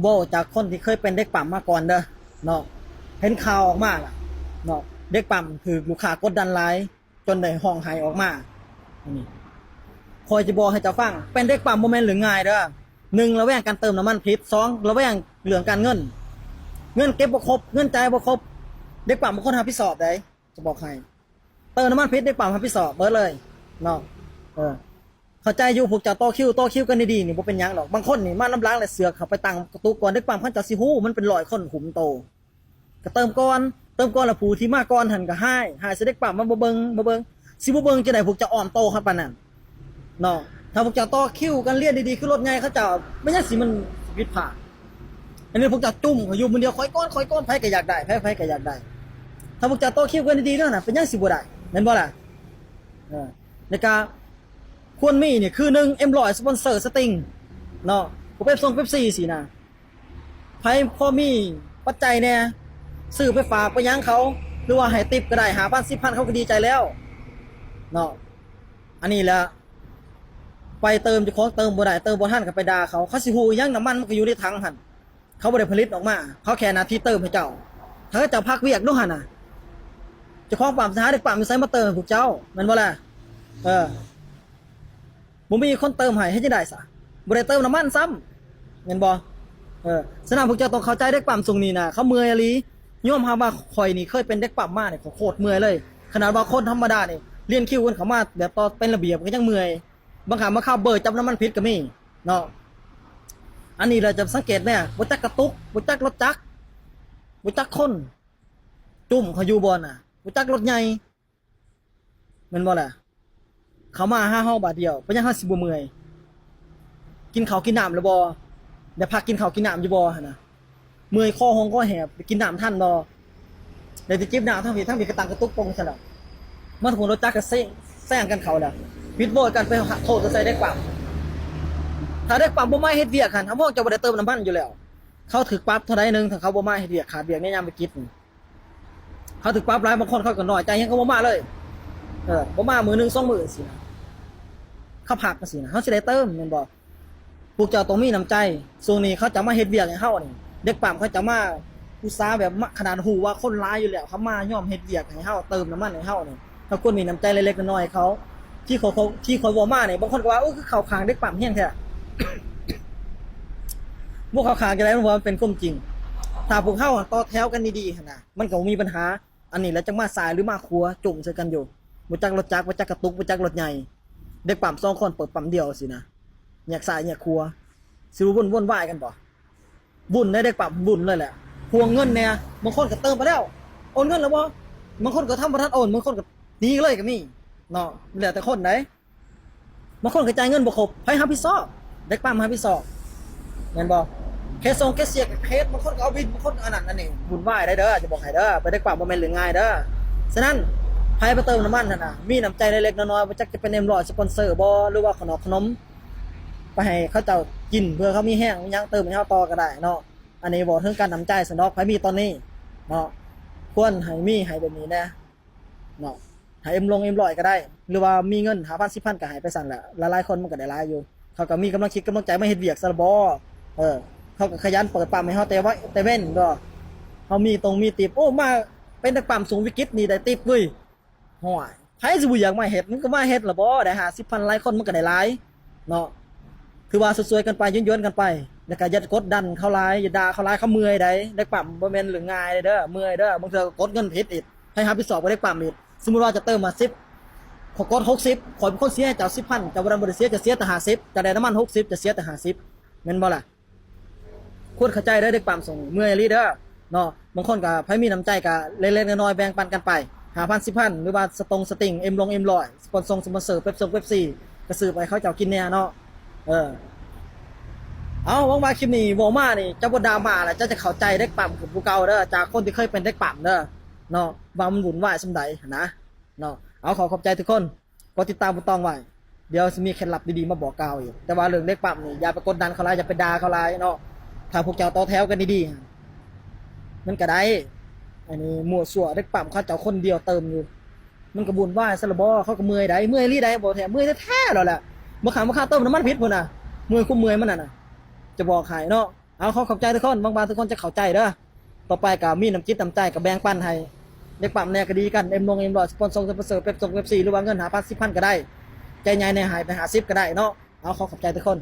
ເວົ້າຈາກຄົນທີ່ເຄີຍເປັນເດັກປ້ຳມາກ່ອນເດີເນາະ. ເຫັນຂ່າວອອກມາລະເນາະ, ເດັກປ້ຳຖືກລູກຄ້າກົດດັນຫຼາຍ ຈົນໄດ້ຮ້ອງໄຫ້ອອກມາ. ອັນນີ້ຂ້ອຍຈະບອກໃຫ້ເຈົ້າຟັງ, ເປັນເດັກປ້ຳບໍ່ແມ່ນເລື່ອງງ່າຍເດີ. ໜຶ່ງ ລະແວງການເຕີມນ້ຳມັນຜິດ, ສອງ ລະແວງເລື່ອງການເງິນ, ເງິນເກັບບໍ່ຄົບ, ເງິນຈ່າຍບໍ່ຄົບ, ເດັກປ້ຳບໍ່ຄົນຮັບຜິດຊອບໃດ. ຈະບອກໃຫ້ ເຕີມນ້ຳມັນຜິດ ເດັກປ້ຳຮັບຜິດຊອບເບິດເລີຍເນາະ. ເອີ ເຂົ້າໃຈຢູ່ ພວກເຈົ້າຕໍ່ຄິວ ຕໍ່ຄິວກັນດີໆນີ້ ບໍ່ເປັນຫຍັງດອກ. ບາງຄົນນີ້ມານຳຫຼັງ ແລ້ວເຊືອກເຂົ້າໄປຕັ້ງກະຕຸກກ່ອນ, ເດັກປ້ຳເຂົາເຈົ້າຊິຮູ້ ມັນເປັນຮ້ອຍຄົນຄຸມໂຕ. ກໍເຕີມກ່ອນ ເຕີມກ່ອນ ແລ້ວຜູ້ທີ່ມາກ່ອນຫັ້ນກໍຮ້າຍ ຮ້າຍໃສ່ເດັກປ້ຳ ມັນບໍ່ເບິ່ງ ບໍ່ເບິ່ງ ຊິບໍ່ເບິ່ງຈັ່ງໃດ ພວກເຈົ້າອ້ອມໂຕເຂົ້າປານນັ້ນເນາະ. ຖ້າພວກເຈົ້າຕໍ່ຄິວກັນລຽນດີໆ ຄືລົດໃຫຍ່ເຂົາເຈົ້າ ແມ່ນຫຍັງຊິມັນຜິດພາດ? ອັນນີ້ພວກເຈົ້າຈຸ້ມເຂົາຢູ່ມື້ດຽວ ຂ້ອຍກ່ອນ ຂ້ອຍກ່ອນ ໃຜກໍຢາກໄດ້ ໃຜ ໃຜກໍຢາກໄດ້. ຖ້າພວກເຈົ້າຕໍ່ຄິວກັນດີໆແລ້ວນະ ເປັນຫຍັງຊິບໍ່ໄດ້ ແມ່ນບໍ່ລະ? ເອີ ແລ້ວກະຄວນມີນີ້ຄື ໜຶ່ງ ເອັມຮ້ອຍ ສະປອນເຊີ ສະຕິງເນາະ ພວກເປັບຊົງເປັບຊີຊີ້ນະ. ໃຜພໍມີປັດໄຈແດ່ ຊື້ໄປຝາກໄປຫຍັງເຂົາ ຫຼືວ່າໃຫ້ຕິບກໍໄດ້ ຫ້າພັນ ສິບພັນ ເຂົາກໍດີໃຈແລ້ວເນາະ. ອັນນີ້ແຫຼະ ໄປເຕີມ ເຈົ້າຂອງເຕີມບໍ່ໄດ້ ເຕີມບໍ່ທັນກໍໄປດ່າເຂົາ. ເຂົາຊິຮູ້ຫຍັງ ນ້ຳມັນມັນກໍຢູ່ໃນຖັງຫັ້ນ ເຂົາບໍ່ໄດ້ຜະລິດອອກມາ ເຂົາແຄ່ໜ້າທີ່ເຕີມໃຫ້ເຈົ້າ. ຖ້າເຈົ້າພັກວຽກດູຫັ້ນນະ ເຈົ້າຂອງປ້ຳຊິຫາເດັກປ້ຳຢູ່ໃສມາເຕີມໃຫ້ພວກເຈົ້າ ແມ່ນບໍ່ລະ? ເອີ ບໍ່ມີຄົນເຕີມໃຫ້ ເຮັດຈັ່ງໃດຊະ? ບໍ່ໄດ້ເຕີມນ້ຳມັນຊ້ຳ ແມ່ນບໍ່? ເອີ ສະນັ້ນພວກເຈົ້າຕ້ອງເຂົ້າໃຈເດັກປ້ຳຊ່ວງນີ້ນະ ເຂົາເມື່ອຍອີ່ຫຼີ. ຍອມຮັບວ່າຂ້ອຍນີ້ເຄີຍເປັນເດັກປ້ຳມານີ້ ຂ້ອຍໂຄດເມື່ອຍເລີຍ. ຂະໜາດວ່າຄົນທຳມະດານີ້ ລຽນຄິວກັນເຂົ້າມາແບບຕໍ່ເປັນລະບຽບ ກໍຍັງເມື່ອຍ. ບາງຄັ້ງບາງຄາວເບີຈັບນ້ຳມັນຜິດກໍມີເນາະ. ອັນນີ້ລະຈະສັງເກດແນ່ ບໍ່ຈັກກະຕຸກ ບໍ່ຈັກລົດຈັກ ບໍ່ຈັກຄົນ ຈຸ້ມເຂົາຢູ່ບໍ່ນະ ບໍ່ຈັກລົດໃຫຍ່ ແມ່ນບໍ່ລະ? ເຂົາມາຫາເຮົາບາດດຽວ ເປັນຫຍັງເຮົາຊິບໍ່ເມື່ອຍ? ກິນເຂົ້າກິນນ້ຳແລ້ວບໍ່? ໄດ້ພັກກິນເຂົ້າກິນນ້ຳຢູ່ບໍ່ຫັ້ນນະ? ເມື່ອຍຄໍຫົງຄໍແຫບ ໄດ້ກິນນ້ຳທັນບໍ່? ໄດ້ແຕ່ຈິບນ້ຳທັງພີ້ ທັງພີ້ກໍຕັ້ງກະຕຸກປົງຊັ້ນແຫຼະ. ມາທຸກຄົນລົດຈັກກໍແຊງ ແຊງກັນເຂົ້າແລ້ວ ວິດໂວຍກັນ ໄປໂທດໃສ່ເດັກປ້ຳ. ຖ້າເດັກປ້ຳບໍ່ມາເຮັດວຽກຫັ້ນ ຮັບຮອງເຈົ້າບໍ່ໄດ້ເຕີມນ້ຳມັນຢູ່ແລ້ວ. ເຂົາຖືກປັບເທົ່າໃດໜຶ່ງ ຖ້າເຂົາບໍ່ມາເຮັດວຽກ ຂາດວຽກໃນຍາມວິກິດນີ້ ເຂົາຖືກປັບຫຼາຍ. ບາງຄົນເຂົາກໍນ້ອຍໃຈ ເຂົາກໍບໍ່ມາເລີຍ ເອີ ບໍ່ມາມື້ໜຶ່ງສອງມື້ຊີ້ນະ ເຂົາພັກຈັ່ງຊີ້ນະ ເຮົາຊິໄດ້ເຕີມແມ່ນບໍ່? ພວກເຈົ້າຕ້ອງມີນ້ຳໃຈ. ຊ່ວງນີ້ເຂົາຈະມາເຮັດວຽກໃຫ້ເຮົານີ້ ເດັກປ້ຳເຂົາຈະມາອຸດສາແບບ ມາ ຂະໜາດຮູ້ວ່າຄົນຫຼາຍຢູ່ແລ້ວ ເຂົາມາຍອມເຮັດວຽກໃຫ້ເຮົາ ເຕີມນ້ຳມັນໃຫ້ເຮົານີ້ ເຮົາຄວນມີນ້ຳໃຈເລັກໆນ້ອຍໆໃຫ້ເຂົາ. ທີ່ຂ້ອຍ ທີ່ຂ້ອຍເວົ້າມານີ້ ບາງຄົນກໍວ່າ ໂອ້ ຄືເຂົ້າຂ້າງເດັກປ້ຳແຮງແທ້. ບໍ່ເຂົ້າຂ້າງຈັ່ງໃດ ມັນເປັນຄວາມຈິງ. ຖ້າພວກເຮົາຕໍ່ແຖວກັນດີໆຫັ້ນນະ ມັນກໍບໍ່ມີບັນຫາ. ອັນນີ້ແຫຼະ ຈັກມາຊ້າຍ ຫຼື ມາຂວາ ຈຸ້ມໃສ່ກັນຢູ່. ບໍ່ຈັກລົດຈັກ ບໍ່ຈັກກະຕຸກ ບໍ່ຈັກລົດໃຫຍ່. ເດັກປ້ຳສອງຄົນເປີດປ້ຳດຽວຊີ້ນະ ແຍກຊ້າຍແຍກຂວາ ຊິວຸ່ນວົນວາຍກັນບໍ່? ວຸ່ນໃດ ເດັກປ້ຳວຸ່ນເລີຍແຫຼະ. ທວງເງິນແດ່ ບາງຄົນກໍເຕີມໄປແລ້ວ ໂອນເງິນແລ້ວບໍ່? ບາງຄົນກໍທຳບໍ່ທັນໂອນ ບາງຄົນກໍໜີເລີຍກໍມີເນາະ ແລ້ວແຕ່ຄົນໃດ. ບາງຄົນກໍຈ່າຍເງິນບໍ່ຄົບ ໃຜຮັບຜິດຊອບ? ເດັກປ້ຳຮັບຜິດຊອບ ແມ່ນບໍ່? ແຄສົ່ງແຄເຊຍກໍເຮັດ ບາງຄົນກໍເອົາບິນ ບາງຄົນອັນນັ້ນອັນນີ້ ວຸ່ນວາຍໄດ໋ເດີ ຈະບອກໃຫ້ເດີ. ໄປເດັກປ້ຳບໍ່ແມ່ນເລື່ອງງ່າຍເດີ. ສະນັ້ນ ໃຜໄປເຕີມນ້ຳມັນຫັ້ນນະ ມີນ້ຳໃຈເລັກໆນ້ອຍໆ ບໍ່ຈັກຈະເປັນເອັມຮ້ອຍ ສະປອນເຊີບໍ່ ຫຼືວ່າຂະໜົມຂະໜົມ ໄປໃຫ້ເຂົາເຈົ້າກິນ ເພື່ອເຂົາມີແຮງມີຫຍັງເຕີມໃຫ້ເຮົາຕໍ່ກໍໄດ້ເນາະ. ອັນນີ້ເວົ້າເຖິງການນ້ຳໃຈຊັ້ນດອກ ໃຜມີຕອນນີ້ເນາະ ຄວນໃຫ້ມີໃຫ້ແບບນີ້ແດ່. ເນາະ ໃຫ້ເອັມລົງເອັມຮ້ອຍກໍໄດ້ ຫຼືວ່າມີເງິນຫ້າພັນ ສິບພັນ ກໍໃຫ້ໄປຊັ້ນແຫຼະ. ຫຼາຍໆຄົນມັນກໍໄດ້ຫຼາຍຢູ່ ເຂົາກໍມີກຳລັງຈິດກຳລັງໃຈມາເຮັດວຽກຊັ້ນລະບໍ່? ເອີ ເຂົາກໍຂະຫຍັນເປີດປ້ຳໃຫ້ເຮົາແຕ່ໄວ ແຕ່ເວັນເນາະ. ເຮົາມີຕົງມີຕິບ ໂອ້ ມາເປັນເດັກປ້ຳຊ່ວງວິກິດນີ້ໄດ້ຕິບເວີຍ. ໂອ້ຍ ໃຜຊິບໍ່ຢາກມາເຮັດ? ມັນກໍມາເຮັດລະບໍ່? ໄດ້ຫ້າສິບພັນ ຫຼາຍຄົນມັນກໍໄດ້ຫຼາຍເນາະ. ຖືວ່າຊ່ວຍໆກັນໄປ ຢວນໆກັນໄປ ແລ້ວກໍຢ່າກົດດັນເຂົາຫຼາຍ ຢ່າດ່າເຂົາຫຼາຍ ເຂົາເມື່ອຍໃດ໋. ເດັກປ້ຳບໍ່ແມ່ນເລື່ອງງ່າຍເດີ ເມື່ອຍເດີ. ບາງເທື່ອກໍກົດເງິນຜິດອີກ ໃຜຮັບຜິດຊອບກັບເດັກປ້ຳອີກ? ສົມມຸດວ່າເຈົ້າເຕີມມາສິບ ເຂົາກົດຫົກສິບ ຂ້ອຍເປັນຄົນເສຍໃຫ້ເຈົ້າສິບພັນ ເຈົ້າບໍ່ໄດ້ ບໍ່ໄດ້ເສຍ ເຈົ້າເສຍແຕ່ຫ້າສິບ ເຈົ້າໄດ້ນ້ຳມັນຫົກສິບ ເຈົ້າເສຍແຕ່ຫ້າສິບ ແມ່ນບໍ່ລະ? ຄວນເຂົ້າໃຈເດີ ເດັກປ້ຳຊ່ວງນີ້ເມື່ອຍອີ່ຫຼີເດີເນາະ. ບາງຄົນກໍໃຜມີນ້ຳໃຈກໍເລັກໆນ້ອຍໆແບ່ງປັນກັນໄປ ຫ້າພັນ ສິບພັນ ຫຼືວ່າສະຕົງສະຕິງ ເອັມລົງເອັມຮ້ອຍ ສະປອນຊົງສະປອນເຊີ ເປັບຊົງເປັບຊີ ກໍຊື້ໄປໃຫ້ເຂົາເຈົ້າກິນແດ່ເນາະ. ເອີ ເອົາ ຫວັງວ່າຄລິບນີ້ເວົ້າມານີ້ ເຈົ້າບໍ່ດຣາມາແລ້ວ ເຈົ້າຈະເຂົ້າໃຈເດັກປ້ຳຂຶ້ນກວ່າເກົ່າເດີ ຈາກຄົນທີ່ເຄີຍເປັນເດັກປ້ຳເດີເນາະ ວ່າມັນວຸ່ນວາຍສ່ຳໃດຫັ້ນນະເນາະ. ເອົາ ຂໍຂອບໃຈທຸກຄົນ ກົດຕິດຕາມ ກົດຕ້ອງໄວ້ ດຽວຊິມີເຄັດລັບດີໆມາບອກກ່າວອີກ. ແຕ່ວ່າເລື່ອງເດັກປ້ຳນີ້ ຢ່າໄປກົດດັນເຂົາຫຼາຍ ຢ່າໄປດ່າເຂົາຫຼາຍເນາະ. ຖ້າພວກເຈົ້າຕໍ່ແຖວກັນດີໆ ມັນກໍໄດ້. ອັນນີ້ມົ້ວຊົ່ວ ເດັກປ້ຳເຂົາເຈົ້າຄົນດຽວເຕີມຢູ່ ມັນກໍວຸ່ນວາຍຊັ້ນລະບໍ່? ເຂົາກໍເມື່ອຍໃດ໋ ເມື່ອຍອີ່ຫຼີໃດ໋ ບໍ່ແທ້ ເມື່ອຍແທ້ໆແລ້ວແຫຼະ. ບາງຄັ້ງບາງຄາວເຕີມນ້ຳມັນຜິດພຸ້ນນະ ເມື່ອຍຄຸມເມື່ອຍມັນນັ້ນນະ ຈະບອກໃຫ້ເນາະ. ເອົາ ຂໍຂອບໃຈທຸກຄົນ ຫວັງວ່າທຸກຄົນຈະເຂົ້າໃຈເດີ. ຕໍ່ໄປກໍມີນ້ຳຈິດນ້ຳໃຈ ກໍແບ່ງປັນໃຫ້ເດັກປ້ຳແດ່ກໍດີກັນ ເອັມ ໜຶ່ງ ເອັມ ຮ້ອຍ ສະປອນ ສອງ ສະປອນເຊີ ເປັບ ສອງ ເປັບ ສີ່ ຫຼືວ່າເງິນ ຫ້າພັນ ສິບພັນ ກໍໄດ້ ໃຈໃຫຍ່ແດ່ ໃຫ້ໄປ ຫ້າສິບ ກໍໄດ້ເນາະ. ເອົາ ຂໍຂອບໃຈທຸກຄົນ.